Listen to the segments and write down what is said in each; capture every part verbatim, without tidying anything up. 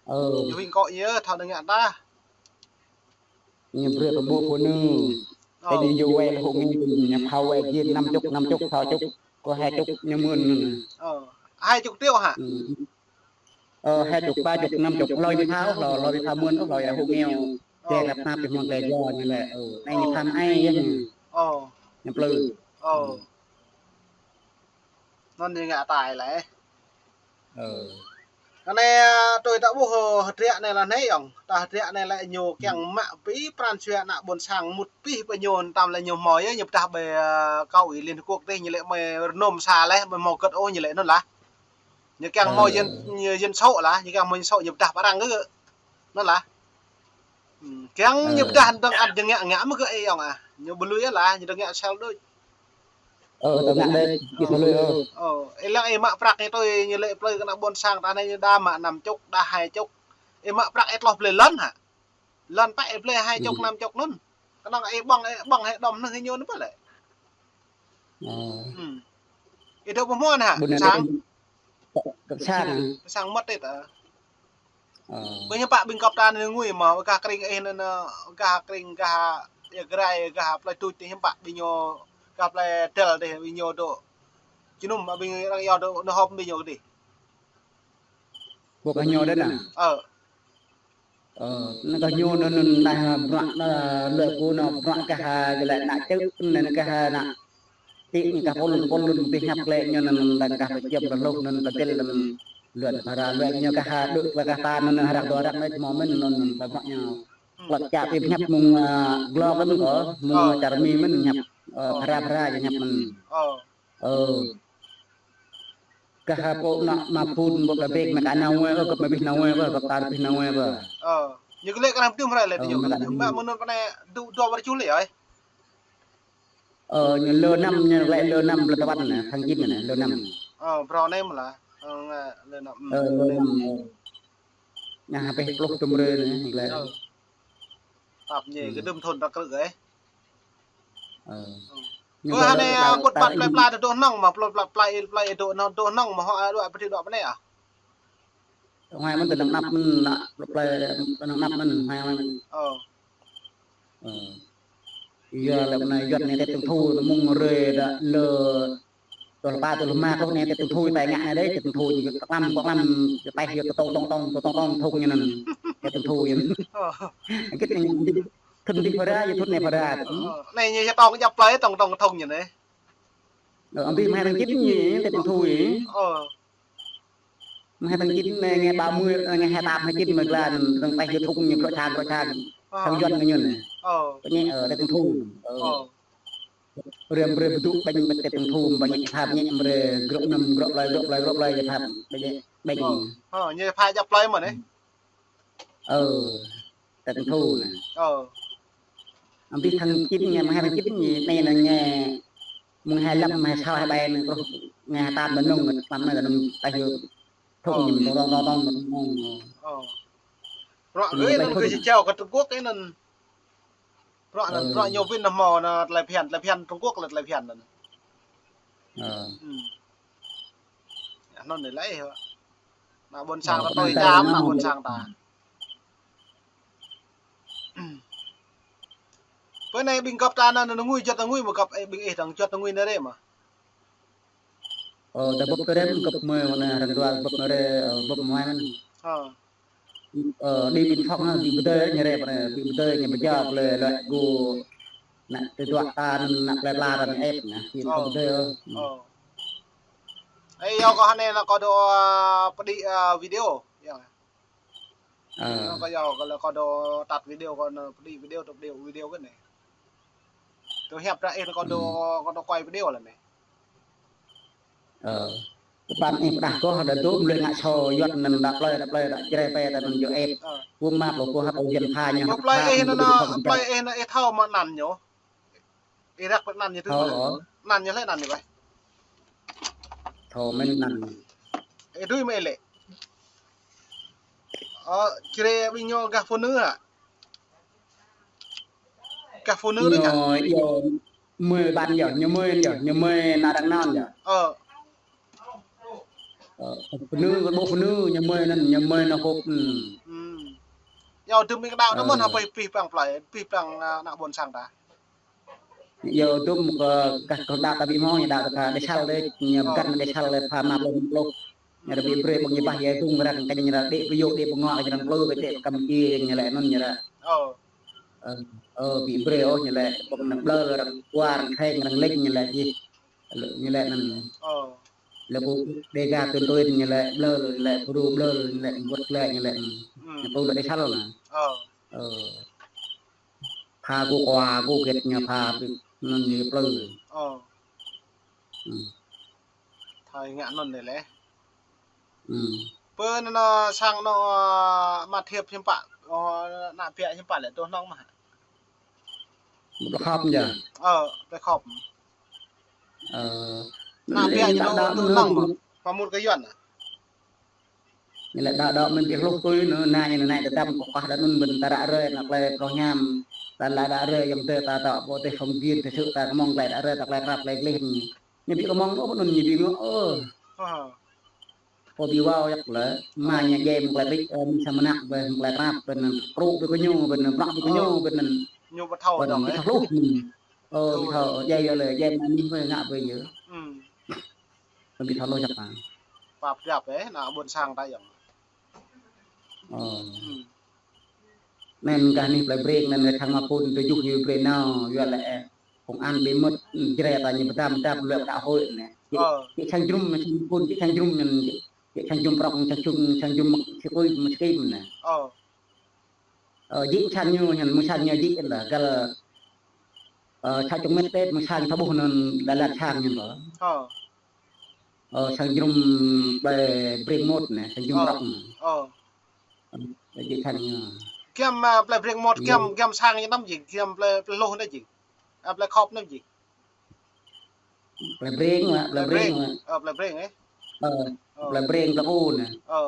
Ơ. Ñu huĭ kŏ yơh, thâo đơ̆ng ngă tah. Ñu brơi pơƀuh pơnư. Ơ. Tơ ñu yua wai lĕ hŏ ngă, ñu phao wai jin năm chục, năm chục, sáu chục, kơ hai chục ñu mưn. Ơ, hai chục triệu hả? Ơ, hai chục, ba chục, năm chục, hlơi ñu phao, hlơi, hlơi ñu phao mưn, hlơi hŏ ngă. Ơ. Tơ ră anai pih mơ̆ng tơ jua ñu lĕ, ơ, anai ñu phao ai yơh ñu. Ơ. Ñu plư. Ơ. Anŭn ñu ngă tai lĕ. Ơ. Anai, tui ta ƀuh, ơ, hơdră anai lĕ anai yơh. Ta hơdră anai lĕ ñu kiăng mă pĭ pran jua ană ƀôn sang mŭt pĭ ƀơi ñu tam lĕ ñu hmâo yơh, ñu pơdah ƀơi, ơ, kâo ih Liên Hợp Quốc tih ñu lĕ mơ̆ rơnŭm sa lĕ, ƀơi hmâo kơ̆t ôh ñu lĕ anŭn lah. Ñu kiăng hmâo dân, dân số lah, ñu kiăng hmâo dân số ñu pơdah pơ arăng kơ. Anŭn lah. Kiăng ñu pơdah dơ̆ng ăt jing ngă ngă mơ̆ kơ ih yơh ah. Ñu ƀu lui lah, ñu dơ̆ng ngă sel đôč. Ơ, tơ ngă đôč, ih tơ lui ơ. Ơ, ih lăng ih mă prăk ih tui ñu lĕ plơi kơ ană ƀôn sang ta anai ñu đa mă năm chục, đa hai chục. Ih mă prăk ih tloh blơi lŏn hă. Lŏn pă ih blơi hai chục, năm chục anŭn. Kơnơ̆ng ih ƀơ̆ng, ih ƀơ̆ng ih đom anŭn ih ñu anŭn pơ lĕ. Ơ. Ih dŏ ƀơi hmua anai hă? Ƀôn sang. Sang. Sang mơ̆t ih tơ. Ơ. Ƀơi ñu pă ƀing gŏp ta anai ngui mơ̆, gah kring ih anŭn, gah kring, gah ia grai, gah plơi tuč tih hiư̆m pă ƀing ñu, gah plơi del tih ƀing ñu dŏ. Jơnum ƀing arăng yua dŏ, anŭn hŏp ƀing ñu kơdih. Ƀuh gah ñu đôč anŭn. Ơ. Ơ, anŭn gah ñu anŭn, anŭn đah bruă, đah lĕ kơ anŭn bruă gah, gah lĕ ană čư̆, anŭn gah ană Ti ñu kah pôl, pôl lun pih ñăp klĕ ñu anŭn, anŭn dang kah pơjăm pơlôh anŭn kơdil anŭn luan phara luan ñu kah ha đuaĭ kah ta anŭn hrăk dua hrăk anŭn mơ̆ mơ̆n anŭn anŭn pơmă ñu. Klăk čă pih ñăp mơ̆ng, ơ, glô kơ̆n kơ, mơ̆ng čar Mi mơ̆n ñăp, ơ, phara phara ñu ñăp mơ̆n. Ơ. Kah ha pô anŭn mă phun pô kah bĕk mă kah nao wai, ơ, kơ mă pih nao wai, ơ, kơ ta pih nao wai, ơ. Ơ. Ñu kơ lĕ kah năm tŭm hrơi lĕ ñu. Mă mơ̆n anŭn pơ anai dua, dua ƀar čuh lĕ ơi. Ơ, ñu lơ năm, ñu lĕ lơ năm, lơ tơwăn anai, tháng chín anai, lơ năm. Ơ, phrâo anai mơ̆ lah. Ơ, lơ năm. Ơ, lơ năm, ơ. Ñu ha peh pluh tơm rơ anai, lĕ. Ơ. Tap ñu, kơ đưm thun ta krư̆ ơi. Ơ. Ơ, ñu lơ, anai, lơ, ơ, kut ta, păt ta plơi pla dŏ hnong mơ̆, plơi pla, plơi, plơi dŏ hnong, dŏ hnong mơ̆, hŏ, ơ, dŏ pơtih dŏ pơ anai ah. Ơ, hmâo mơ̆n tơ năm anăp mơ̆n, ană plơi, tơ năm anăp mơ̆n, hmâo mơ̆n. Ơ. Ơ. Yua lĕ anai Yuan anai Tết Trung Thu, mơ̆ng rơi đa lơ, tơ lơ pa, tơ lơ ma, tơ anai Tết Trung Thu, tai ngă anai đĕ, Tết Trung Thu, ñu tơklam, tơklam, ñu taih, ñu tơtông, tông, tông, tơtông, tông, thŭng ñu anŭn. Tết Trung Thu ñu anŭn. Ơ. Kĭt anai, thŭn dih phara, ñu thŭn anai phara. Ơ, anai ñu tông djăp plơi, tông, tông, thŭng ñu anai. Ơ, ambi mơ̆ng hai tháng chín ñu, Tết Trung Thu ñu. Ơ. Mơ̆ng hai tháng chín anai, ngày ba mươi, ngày hai tám, hai chín mơ̆ glan, dơ̆ng taih yua thŭng ñu brŏ čang, brŏ čang. Ơ. Tháng Yuan ñu anŭn. Ơ. Pơ anai, ơ, Tết Trung Thu. Ơ. Ơ. Brơi, brơi pơdŭ ƀañ Tết Trung Thu, ƀañ ñu phap ñu brơi, grŏ năm, grŏ plơi, grŏ plơi, grŏ plơi, ñu phap, ƀañ, ƀañ. Ơ. Ơ, ñu phap djăp plơi mơ̆n anai. Ơ, Tết Trung Thu anai. Ơ. Ambi tháng chín ñu, mơ̆ng hai tháng chín ñu, anai anŭn ñu, mơ̆ng hai lăm, hai sáu, hai bảy anai, truh ngày hai tám anŭn, anŭn, anŭn, anŭn, taih yua thŭng ñu, tông, tông, tông, tông. Ơ. Bruă gơ̆ anŭn gơ̆ jao kơ Trung Quốc anŭn. Bruă anŭn, bruă ñu wĭn anŭn hmâo anŭn tơlơi phiăn, tơlơi phiăn Trung Quốc lĕ tơlơi phiăn anŭn. Ơ. Anŭn anai lĕ. Ană ƀôn sang ta tui jam, ană ƀôn sang ta. Pơ anai ƀing gŏp ta anŭn, anŭn ngui, juăt ta ngui mơ̆ gŏp, ơ, ƀing ih dơ̆ng juăt ta ngui anai rai mơ̆. Ơ, ta bưp tơ rai mơ̆n gŏp mơ̆, anai arăng dua bưp anai rai, ơ, bưp mơ̆ mơ̆n. Ơ. Ơ, đi biên phòng anai, đi pơdơi ñu rai pơ anai, đi pơdơi ñu pơjao plơi lĕ gô ană tơdruă ta anŭn, ană plơi pla ta anŭn ĕp anai, đi pơdơi. Ơ. Ơ, yua kơ anai anŭn kâo dŏ, ơ, pơđĭ, ơ, video. Yua. Ơ. Anŭn kâo yua kơ lĕ kâo dŏ tăt video kâo anŭn pơđĭ video, dŏ pơđĭ video kơ anai. Tui hiăp ră ih kâo dŏ, kâo dŏ quay video lĕ anai. Ơ. Kơ păn ih pơdah kâo đa dŏ mơlơi ngă sô Yuan anŭn đa plơi, đa plơi, đa Jrai pe ta anŭn dŏ ĕp. Ơ. Kơ mă plơi kâo hăp ơ Yuan pha ñu. Plơi ih anŭn, plơi ih anŭn ih thâo mơ̆ anăn ñu. Ih răk pơ anăn ñu tui. Thâo mơ̆. Anăn ñu lĕ anăn ñu ƀai. Thâo mơ̆n anăn. Ih tui mơ̆ ih lĕ. Ơ, Jrai ƀing ñu gah phu nư hă? Gah phu nư đôč hă? Ñu, ñu mơi ƀăn yơh, ñu mơi yơh, ñu mơi ană arăng anŭn yơh. Ơ. Ơ, pơnư, ƀuh pơnư, ñu mơi anŭn, ñu mơi anŭn hŏp, ưm. Ưm. Yua dŭm ih kơ đaŏ anŭn mơ̆n, ơ, hă pih, pih păng plơi, pih păng, a, ană ƀôn sang ta. Yua dŭm kơ gah kơ đaŏ ta ƀu hmâo, ñu đaŏ ta đe sal đe, ñu, ơ, pơgăn đe sal đe pha mă pluh pluh. Ñu ră ƀu brơi ƀơ̆ng ñu bah yai tung răng kơ ñu ră đĭ pơyô đĭ pơngŏ kơ ñu răng plư kơ đĭ pơkăm kie ñu lĕ anŭn ñu ră. Ơ. Ơ, ơ, ƀu brơi ôh ñu lĕ, ƀơ̆ng anŭn ƀlơ̆ răng kuar, răng kheng, răng lĕ ñu lĕ jih. Lĕ ñu lĕ anŭn. Ơ. Lĕ ƀu Dega tun tun ñu lĕ ƀlơ̆, lĕ pơru ƀlơ̆, lĕ wơ̆t lĕ ñu lĕ. Ưm. Ñu pơ̆ lĕ đe sal anŭn. Ơ. Ơ. Pha kơ kua kơ gĕt ñu pha anŭn ñu plư. Ơ. Ưm. Thâo ngă anŭn đơi lĕ. Ưm. Pơ anŭn, ơ, sang anŭn, ơ, mă thiĕp hiư̆m pă, ơ, ană ƀiă hiư̆m pă lĕ tui hnong mơ̆ hă? Ƀlŏk khŏp ñu. Ơ, ƀlŏk khŏp. Ơ, ană ƀiă ñu đaŏ, đaŏ tui hnong mơ̆? Pơ mŭt kơ Yuan hă? Ñu lĕ đaŏ đaŏ mơ̆n ƀu hluh tui anŭn, anai ñu anai tơdăm kơ kah đaŏ anŭn ƀing ta ră ruai ană plơi pơrơñam. Ta lĕ ră ruai yơ̆ng tơ ta tŏ pô tơ phóng viên thời sự ta kơ mơ̆ng plơi ră ruai ta plơi krăp plơi gleh. Ñu ƀu kơ mơ̆ng ôh anŭn ñu ƀu ngă ôh. Ơ. Pô ƀu wao yăk lĕ, mă ñu djai mơ̆ng plơi ƀĭt, ơ, mơ̆ng sa mơnăk ƀơi mơ̆ng plơi krăp, ƀơi anŭn krŭ ƀơi kơ ñu, ƀơi anŭn prăk ƀơi kơ ñu, ƀơi anŭn. Ñu ƀu thâo dong, ƀu thâo hluh. Ơ, ƀu thâo, djai yơh lĕ, djai mă anih ƀơi ngă ƀơi yơh. Ưm. Ƀu thâo hluh jak ta. Pap yap, ơ, ană ƀôn sang ta yơh. Ơ. Ưm. Anŭn gah anih plơi Breng, anŭn gah sang mă phun tơjuh ñu brơi nao, yua lĕ, ơ, công an ƀu mŭt, Jrai ta ñu pơdăm pơdăm lĕ kơ đaŏ hơi anai. Ơ. Jĕ sang jrum, sang phun, jĕ sang jrum anŭn, jĕ sang jrum prŏk, sang jrum, sang jrum mơ̆k sơkui, mơ̆k sơkui anai. Ơ. Ơ, jĕ sang ñu, ñu mơ̆ng sang ñu jĕ lĕ, găl, ơ, sa čô mĕt tĕt, mơ̆ng sang ta ƀuh anŭn, đa lăt sang ñu kơ. Ơ. Ơ, sang jrum plơi Breng mŭt anai, sang jrum prŏk anai. Ơ. Ơ, jĕ sang ñu. Giăm, a, plơi Breng mŭt, giăm, giăm sang ñu anăm jing, giăm plơi, plơi Hluh anai jing. A, plơi Khŏp anai jing. Plơi Breng mă, plơi Breng mă. Ơ, plơi Breng, ơ. Ơ, plơi Breng, plơi Hluh anai. Ơ.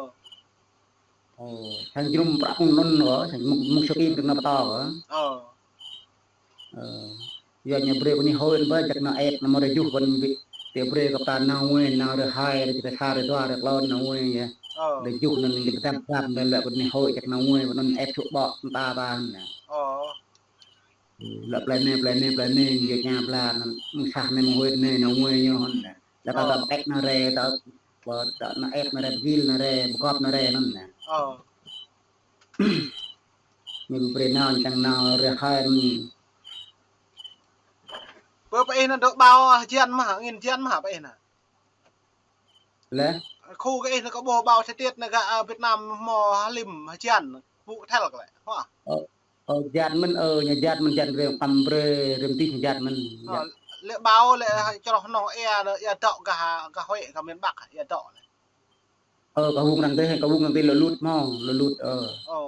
Ơ, sang jrum prăk anŭn kơ, sang mŭk, mŭk sơkip dơ̆ng anŭn pơtô kơ. Ơ. Ơ, yua ñu brơi kơ anai hơi anŭn ƀơi jak anŭn ĕp anŭn mơ̆ rơjuh kơ anŭn ƀu, tơ brơi kơ ta nao wai, nao rơhai, rơjăt rơsa, rơdua, rơklâo nao wai yơh. Ơ. Rơjuh anŭn ñu pơdăm pơdăm anŭn lĕ kơ anai hơi jak nao wai, kơ anŭn ĕp čŭk ƀô̆ ta ta anŭn. Ơ. Lĕ plơi anai, plơi anai, plơi anai, ñu ña bla anŭn, mơ̆ng sah anai mơ̆ng hơi anai nao wai ñu anŭn. Lĕ ta ta pơkĕt anŭn rai, ta, ta anŭn ĕp anŭn rai, pơgil anŭn rai, pơgop anŭn rai anŭn. Ơ. Ñu brơi nao, ñu čang nao rơhai. Pơ pơ ih anŭn dŏ ƀâo hơjan mơ̆, angin hơjan mơ̆ pơ ih anŭn? Lĕ? Khu kơ ih anŭn kơ ƀuh ƀâo sơtiêt anŭn gah, a, Việt Nam hmâo hlim hơjan, ƀu kơthel kơ lĕ. Hă? Ơ, ơ, hơjan mơ̆n, ơ, ñu hơjan mơ̆n, hơjan rơm păm brơi, rơm tih hơjan mơ̆n. Ơ, lĕ ƀâo lĕ čroh anŭn ia, ia dŏ gah, gah Huế, gah miền Bắc, ia dŏ lĕ. Ơ, kơ wung arăng tih, kơ wung arăng tih lŭt lŭt hmâo, lŭt lŭt, ơ. Ơ.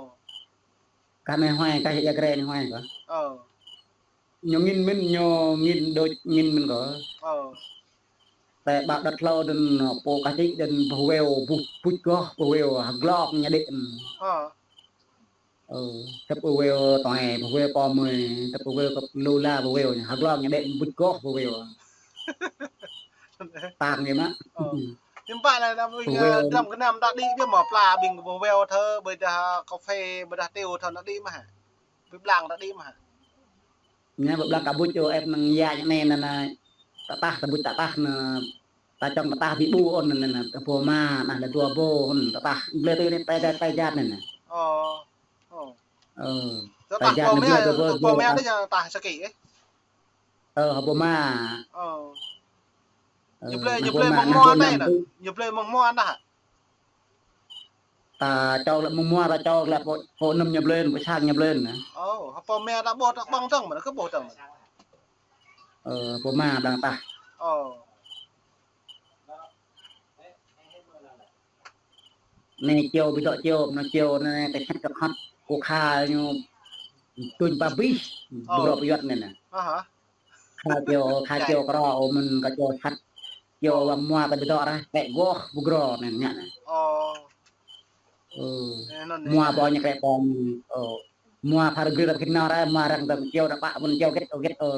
Kah anai huai, kah ia Jrai anai huai kơ. Ơ. Ñu angin mơ̆n, ñu angin đôč angin mơ̆n kơ. Ơ. Tơdah ƀă đăt hlâo đơ̆n pô kah čĭ đơ̆n pơweo buč, buč goh pơweo hơglŏng ñu đĭ. Ơ. Ơ, tơpă pơweo tơnge, pơweo pô mơi, tơpă pơweo kơ lu la pơweo ñu hơglŏng ñu đĭ buč goh pơweo. Tang ñu mă. Ơ. Hiư̆m pă lĕ anăm ƀing, ơ, dram gơnam ta đĭ biă mă pla ƀing pơweo thơ, ƀôdah kơphê, ƀôdah têu thơ anŭn đĭ mơ̆ hă? Ƀing blang ta đĭ mơ̆ hă? Ñu ƀing blang ta buč ơ ĕp anŭn ia ñu anai anŭn, anŭn, tơtah, ta buč tơtah anŭn, ta čŏng tơtah ƀu ƀu ôn anŭn, anŭn, ta pô ma, anŭn, lĕ dua pô, anŭn, tơtah, blơi tui anai, tai, tai, tai jat anŭn, anŭn. Ơ. Ơ. Ơ. Tơtah tai jat pô anŭn, ma, blơi tui pô, pô blơi ma tơtah. Anai jing tơtah sơkĭ, ơ? Ơ, hơpô ma. Ơ. Ơ, ñu blơi, anŭn ñu pô blơi ma, mơ̆ng anŭn hmua pô anai anŭn. Ñu blơi mơ̆ng hmua anŭn hă? Ta čô lĕ mơ̆ng hmua, ta čô lĕ pô, pô anŭn ñu blơi, pô sang ñu blơi anŭn. Ơ, hơpô ma ta ƀuh ta ƀơ̆ng dơ̆ng mơ̆n, kơ ƀuh dơ̆ng mơ̆n. Ơ, pô ma blang tah. Ơ. Anai čô ƀu dŏ čô, anai čô anai tơ sat kơ khŏt, kơ kha ñu tuñ pă bih, ơ, ƀu rŏ pơyuăt anai anŭn. Aha. Kha čô, kha čô krô, ơ, mơ̆n kơ čô sat. Čô wang mua ta ƀu dŏ rah, tĕ goh, ƀu grô anŭn ngă anŭn. Ơ. Ơ. Anŭn mua anai. Pô ñu krĕ pô ñu, ơ. Mua phar gri ta khin nao rah, mua răng ta čô ta pă mơ̆n čô gĕt, ơ, gĕt, ơ.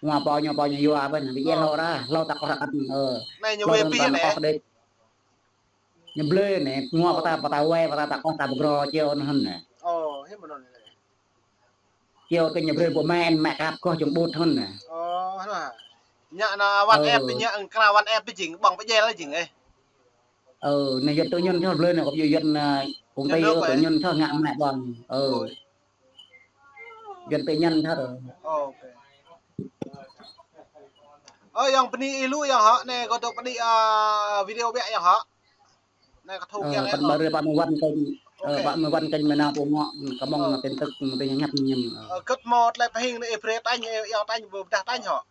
Mua pô ñu, pô ñu yua ƀơi anŭn, ƀu djơ̆ hlâo rah, hlâo ta koh rah anŭn, ơ. Anai ñu wai pih anai. Ñu blơi anai, ngă pơtă, pơtă wai, pơtă ta kơh ta pơgro, čiu anŭn hăn anai. Ơ, hiư̆m anŭn anai. Čiu kơ ñu brơi ƀu mĕn, mĕ kăp kơh čung ƀut hăn anai. Ơ, hăn anai. Ñu anai WhatsApp, ñu krao WhatsApp jing, ƀơ̆ng pơjel jing, ơ. Ơ, anai Yuan tơ Yuan thâo blơi anai, kơ Yuan, ơ, công ty, Yuan ơ, tơ Yuan thâo ngă mĕ ƀơ̆ng. Ơ. Yuan tơ Yuan thâo. Ơ, yŏng bơni ih lu yŏng hŏ, anai kâo tŭ bơni, ơ, video ƀiă yŏng hŏ. Anai kâo thâo kiăng ih hŏ. Pă mơwăn kơ, ơ, pă mơwăn kơ mơnă pô ngă, kơ mơ̆ng tin tức, mơ̆ng tin nhăp ñăm. Ơ, kơt mơ̆ tơlơi pơhing anai ih brơi tañ, ih yŏng tañ, ƀu pơdah tañ hŏ.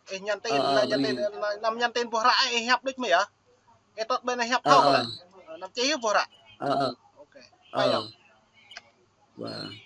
Ih nhắn tin, ơ, ơ, nhắn tin, anăm nhắn tin ƀuh ră ih hiăp đôč mơ̆ yơh. Ih tŏt ƀơi anai hiăp thâo lĕ. Ơ, anăm čih ƀuh ră. Ơ, ơ. Ơ. Wah.